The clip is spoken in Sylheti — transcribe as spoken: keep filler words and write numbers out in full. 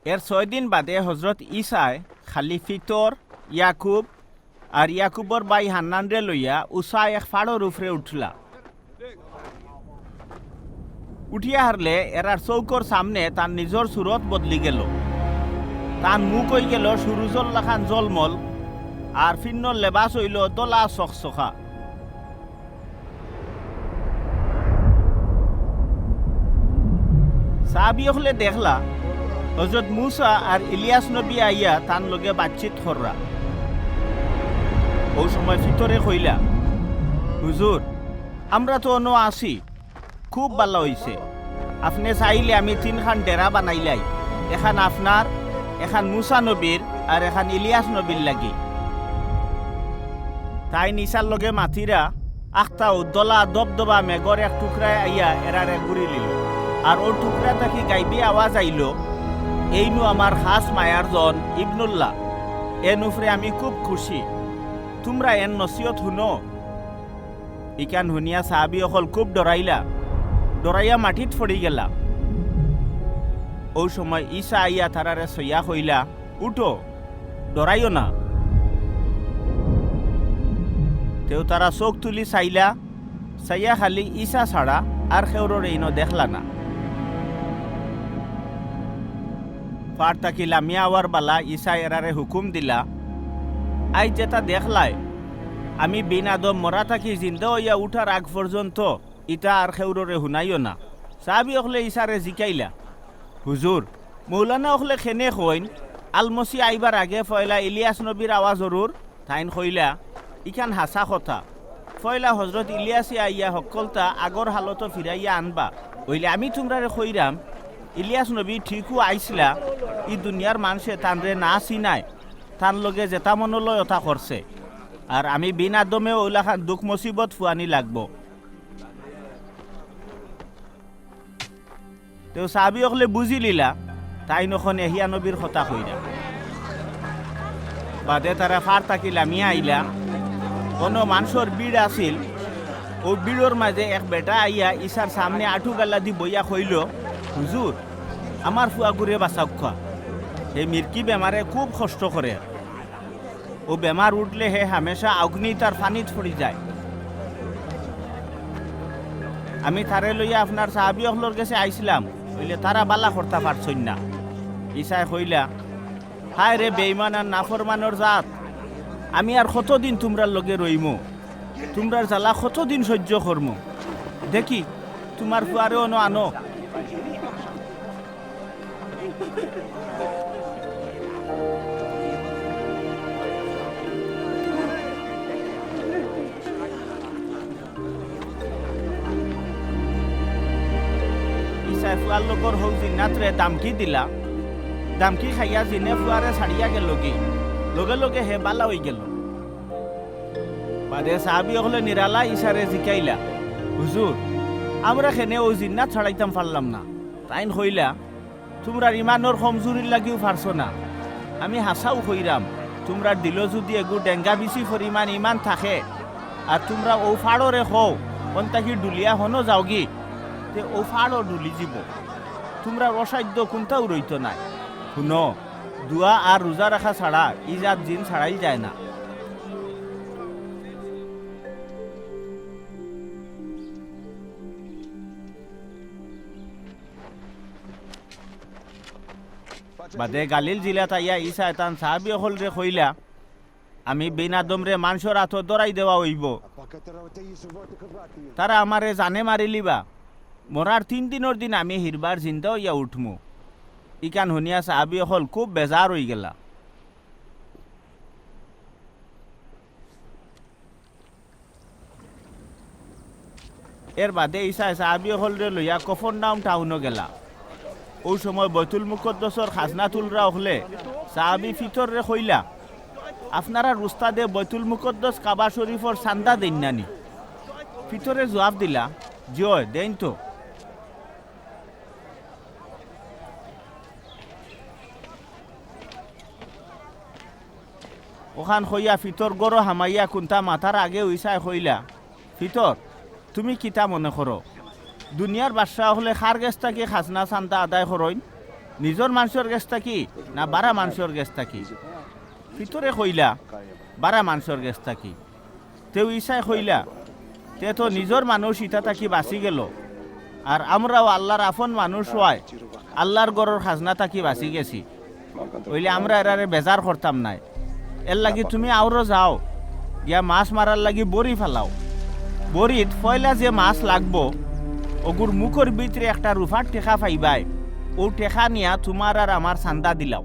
এর ছয় দিন বাদে হজরত ইছায় খালি ফিতর, ইয়াকুব আর ইয়াকুবর ভাই হান্নানরে লইয়া উছা এক ফাড়র উপরে উঠলা। উঠিয়া হারলে এরার চউখর সামনে তান নিজর সুরত বদলি গেলো। তান মুখ অইগেলো সুরুজর লাখান জলমল, আর ফিন্নর লেবাস অইলো দলা চকচকা। সাহাবি অকলে দেখলা, হজরত মুছা আর ইলিয়াস নবী আইয়া তান লগে বাতচিত কররা। অউ সময় ফিতরে কইলা, "হুজুর, আমরা তো অনো আছি, খুব ভালা অইছে। আপনে চাইলে আমি তিনখান ডেরা বানাইলাই, এখান আপনার, এখান মুছা নবীর, আর এখান ইলিয়াস নবীর লাগি।" তাইন ইছার লগে মাতিরা, আখতা উদ্দলা দবদবা মেঘর এক টুকরায় আইয়া এরারে ঘুরি লিল। আর অউ টুকরা থাকি গাইবি আওয়াজ আইলো, "এইনু আমার খাস মায়ার জন ইবনুল্লাহ, এন উপরে আমি খুব খুশি। তুমরা এন নসিহত হুনো।" ইখান হুনিয়া সাহাবি অকল খুব ডরাইলা, ডরাইয়া মাটিত পড়ি গেলা। অউ সময় ইছা আইয়া তারারে ছইয়া কইলা, "উঠো, ডরাইও না।" তেউ তারা চউখ তুলি চাইলা, চাইয়া খালি ইছা ছাড়া আর কেউররে ইনো দেখলা না। ফাড় থাকি লামিয়া আওয়ার বালা ইছায় এরারে হুকুম দিলা, "আইজ যেতা দেখলায়, আমি বিন আদম মরা থাকি জিন্দা অইয়া উঠার আগ পর্যন্ত ইতা আর কেউররে হুনাইও না।" সাহাবি অকলে ইছারে জিকাইলা, "হুজুর, মৌলানা অকলে কেনে কইন, আলমসি আইবার আগে পয়লা ইলিয়াস নবীর আওয়াজ অরুর?" তাইন কইলা, "ইখান হাছা কথা। পয়লা হজরত ইলিয়াসে আইয়া হক্কলতা আগর হালতো ফিরাইয়া আনবা। অইলে আমি তুমরারে কইরাম, ইলিয়াস নবী ঠিকউ আইছলা, ই দুনিয়ার মানষে তানরে না চিনায়, তান লগে যেতা মনো লয় অতা করছে। আর আমি বিন আদমে অউলাখান দুখ মুসিবত ফুয়ানি লাগবো।" তেউ সাহাবি অকলে বুঝিলিলা, তাইন অখন এহিয়া নবীর কথা কইরা। বাদে তারা ফাড় থাকি লামিয়া আইলা। অনো মানষর ভিড় আছিল। অউ ভিড়র মাঝে এক বেটা আইয়া ইছার সামনে আটু গাল্লাদি বইয়া কইলো, "হুজুর, আমার ফুয়াগুরে বাচাউক্কা। হে মিরকি বেমারে খুব কষ্ট করের।" অউ বেমার উঠলে হে হামেশা আউগ্নি তার পানিত পড়ি যায়। আমি তারে লইয়া আপনার সাহাবি অকলর গেছে আইছলাম, অইলে তারা বালা করতা পারছইন না। ইছায় কইলা, "হায় রে বেইমান আর নাফরমানর জাত, আমি আর কতদিন তুমরার লগে রইমু? তুমরার জ্বালা কতদিন সইজ্য করমু? দেখি, তুমার ফুয়ারে অনো আনো।" ইছায় ফুয়ার লগর হউ জিন্নাতরে দামকি দিলা। দামকি খাইয়া জিনে ফুয়ারে ছাড়িয়া গেলোগি। লগে লগে হে বালা অইগেলো। বাদে সাহাবি অকলে নিরালা ইছারে জিকাইলা, "হুজুর, আমরা কেনে অউ জিন্নাত ছাড়াইতাম পারলাম না?" তাইন কইলা, "তুমরার ইমানর কমজুরির লাগিউ পারছো না। আমি হাছাউ কইরাম, তুমরার দিলো যুদি এগু ডেঙ্গা বিচি পরিমাণ ইমান থাকে, আর তুমরা অউ ফাড়রে কও, অন থাকি ডুলিয়া হনো যাওগি, তে অউ ফাড়ও ডুলি যিবো। তুমরার অসাইধ্য কুন্তাউ রইতো নায়। হুনো, দোয়া আর রুজা রাখা ছাড়া ই জাত জিন ছাড়াইল যায় না।" বাদে গালিল জিলাত আইয়া ইছায় তান সাহাবি অকলরে কইলা, "আমি বিন আদমরে মানষর আতো ধরাই দেওয়া অইবো। তারা আমারে জানে মারিলিবা। মরার তিন দিনর দিন আমি হিরবার জিন্দা অইয়া উঠমু।" ইখান হুনিয়া সাহাবি অকল খুব বেজার অইগেলা। এর বাদে ইছায় সাহাবি অকলরে লইয়া কফরনাউম টাউনো গেলা। অউ সময় বয়তুল মুকদ্দসর খাজনা তুলরা অকলে সাহাবি ফিতররে কইলা, "আপনারার উস্তাদে বয়তুল মুকদ্দস কাবা শরিফর চান্দা দেইন না নি?" ফিতরে জুয়াব দিলা, "জি অয়, দেইন তো।" অখান কইয়া ফিতর ঘরো হামাইয়া কুন্তা মাতার আগে ইছায় কইলা, "ফিতর, তুমি কিতা মনে করো? দুনিয়ার বাদশা অকলে কার গেছ থাকি খাজনা চান্দা আদায় করইন? নিজর মানষর গেছ থাকি না বারা মানষর গেছ থাকি? পিতরে কইলা, বারা মানষর গেছ থাকি। তেউ ইছায় কইলা, তে তো নিজর মানুষ ইতা থাকি বাচি গেলো, আর আমরাও আল্লার আফন মানুষ অওয়ায় আল্লার ঘরর খাজনা থাকি বাচি গেছি। অইলে আমরা এরারে বেজার করতাম নায়। এরলাগি তুমি আওরো যাও, গিয়া মাছ মারার লাগি বড়ি ফালাও। বড়িত পয়লা যে মাছ লাগবো, অগুর মুখর ভিতরে একটা রুপার টেকা পাইবায়, অউ টেকা নিয়া তুমার আর আমার চান্দা দিলাও।